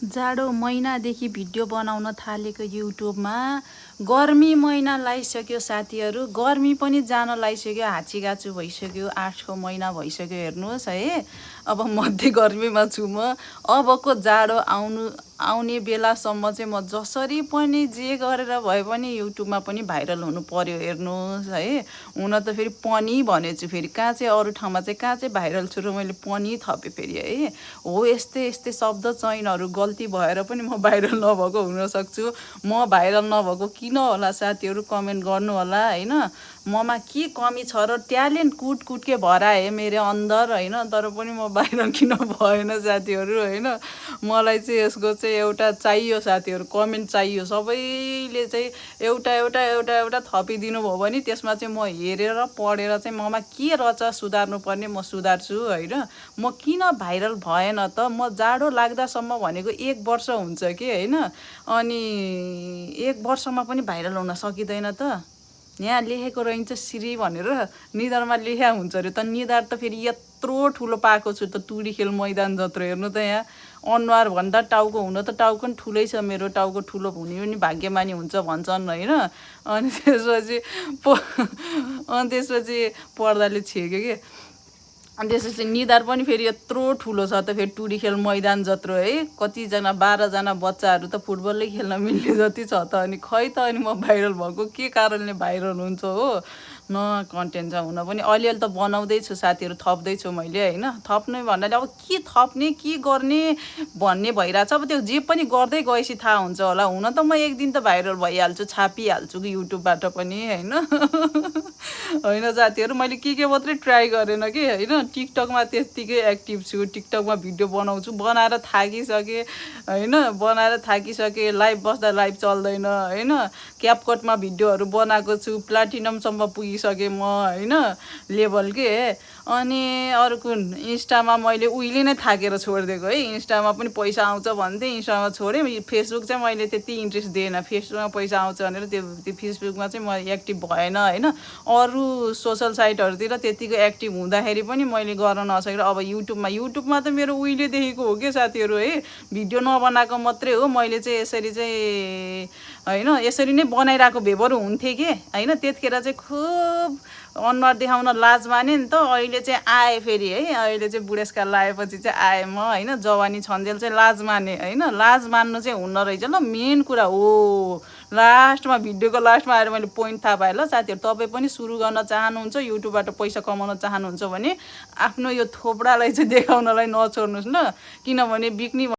जाडो महिनादेखि भिडियो बनाउन थालेको युट्युबमा गर्मी महिना लागिसक्यो साथीहरू। गर्मी पनि जान लागिसक्यो, हाचीगाचु भइसक्यो। 8को महिना भइसक्यो, हेर्नुहोस् है। अब मध्य गर्मीमा छु म। अबको जाडो आउने बेलासम्म चाहिँ म जसरी पनि जे गरेर भए पनि युट्युबमा पनि भाइरल हुनु पर्यो, हेर्नुहोस् है। हुन त फेरि पनि भनेछु, फेरि कहाँ चाहिँ अरू ठाउँमा चाहिँ कहाँ चाहिँ भाइरल छु र मैले पनि थपेँ फेरि है। हो, यस्तै यस्तै शब्द चयनहरू गल्ती भएर पनि म भाइरल नभएको हुनसक्छु। म भाइरल नभएको किन होला साथीहरू, कमेन्ट गर्नु होला होइन। ममा के कमी छ र ट्यालेन्ट कुट के भराए मेरो अन्दर होइन, तर पनि म भाइरल किन भएन साथीहरू होइन। मलाई चाहिँ यसको चाहिँ एउटा चाहियो साथीहरू, कमेन्ट चाहियो। सबैले चाहिँ एउटा एउटा एउटा एउटा थपिदिनु भयो भने त्यसमा चाहिँ म हेरेर पढेर चाहिँ ममा के रहेछ सुधार्नु पर्ने म सुधार्छु होइन। म किन भाइरल भएन त, म जाडो लाग्दासम्म भनेको 1 वर्ष हुन्छ कि होइन। अनि 1 वर्षमा पनि भाइरल हुन सकिँदैन त। यहाँ लेखेको रहन्छ श्री भनेर, निधारमा लेखा हुन्छ अरे त। निधार त फेरि यत्रो ठुलो पाएको छु त, टुडी खेल मैदान जत्रो। हेर्नु त यहाँ अनुहार भन्दा टाउको, हुन त टाउको पनि ठुलै छ मेरो। टाउको ठुलो हुने पनि भाग्यमानी हुन्छ भन्छन् होइन। अनि त्यसपछि पर्दाले छेक्यो कि। अनि त्यसपछि निधार पनि फेरि यत्रो ठुलो छ त, फेरि टुडी खेल मैदान जत्रो है। कतिजना 12जना बच्चाहरू त फुटबलै खेल्न मिल्ने जति छ त। अनि खै त, अनि म भाइरल भएको के कारणले भाइरल हुन्छ हो। न कन्टेन्ट छ हुन पनि। अलिअलि त बनाउँदैछु साथीहरू, थप्दैछु मैले होइन। थप्ने भन्नाले अब के थप्ने के गर्ने भन्ने भइरहेछ। अब त्यो जे पनि गर्दै गएपछि थाहा हुन्छ होला। हुन त म एक दिन त भाइरल भइहाल्छु, छापिहाल्छु कि युट्युबबाट पनि होइन। होइन साथीहरू, मैले के मात्रै ट्राई गरेन कि होइन। टिकटकमा त्यत्तिकै एक्टिभ छु, टिकटकमा भिडियो बनाउँछु, बनाएर थाकिसकेँ होइन। बनाएर थाकिसकेँ, लाइभ बस्दा लाइभ चल्दैन होइन। क्यापकटमा भिडियोहरू बनाएको छु, प्लाटिनमसम्म पुगिसकेँ म होइन, लेभल के। अनि अरू कुन, इन्स्टामा मैले उहिले नै थाकेर छोडिदिएको है। इन्स्टामा पनि पैसा आउँछ भन्थेँ, इन्स्टामा छोडेँ। फेसबुक चाहिँ मैले त्यति इन्ट्रेस्ट दिएन। फेसबुकमा पैसा आउँछ भनेर त्यो फेसबुकमा चाहिँ म एक्टिभ भएन होइन। अरू सोसल साइटहरूतिर त्यतिको एक्टिभ हुँदाखेरि पनि मैले गर्न नसकेर अब युट्युबमा त मेरो उहिलेदेखिको हो क्या साथीहरू है। भिडियो नबनाएको मात्रै हो। मैले चाहिँ यसरी चाहिँ होइन, यसरी नै बनाइरहेको भए बरु हुन्थेँ कि होइन। त्यतिखेर चाहिँ खुब अनुहार देखाउन लाज माने नि त। अहिले चाहिँ आएँ फेरि है। अहिले चाहिँ बुढेसकाल लाएपछि चाहिँ आएँ म होइन। जवानी छन्जेल चाहिँ लाज माने होइन। लाज मान्नु चाहिँ हुन्न रहेछ ल, मेन कुरा हो। लास्टमा, भिडियोको लास्टमा आएर मैले पोइन्ट थाहा पाएँ ल साथीहरू। तपाईँ पनि सुरु गर्न चाहनुहुन्छ, युट्युबबाट पैसा कमाउन चाहनुहुन्छ भने आफ्नो यो थोप्रालाई चाहिँ देखाउनलाई नछोड्नुहोस् ल। किनभने बिक्नी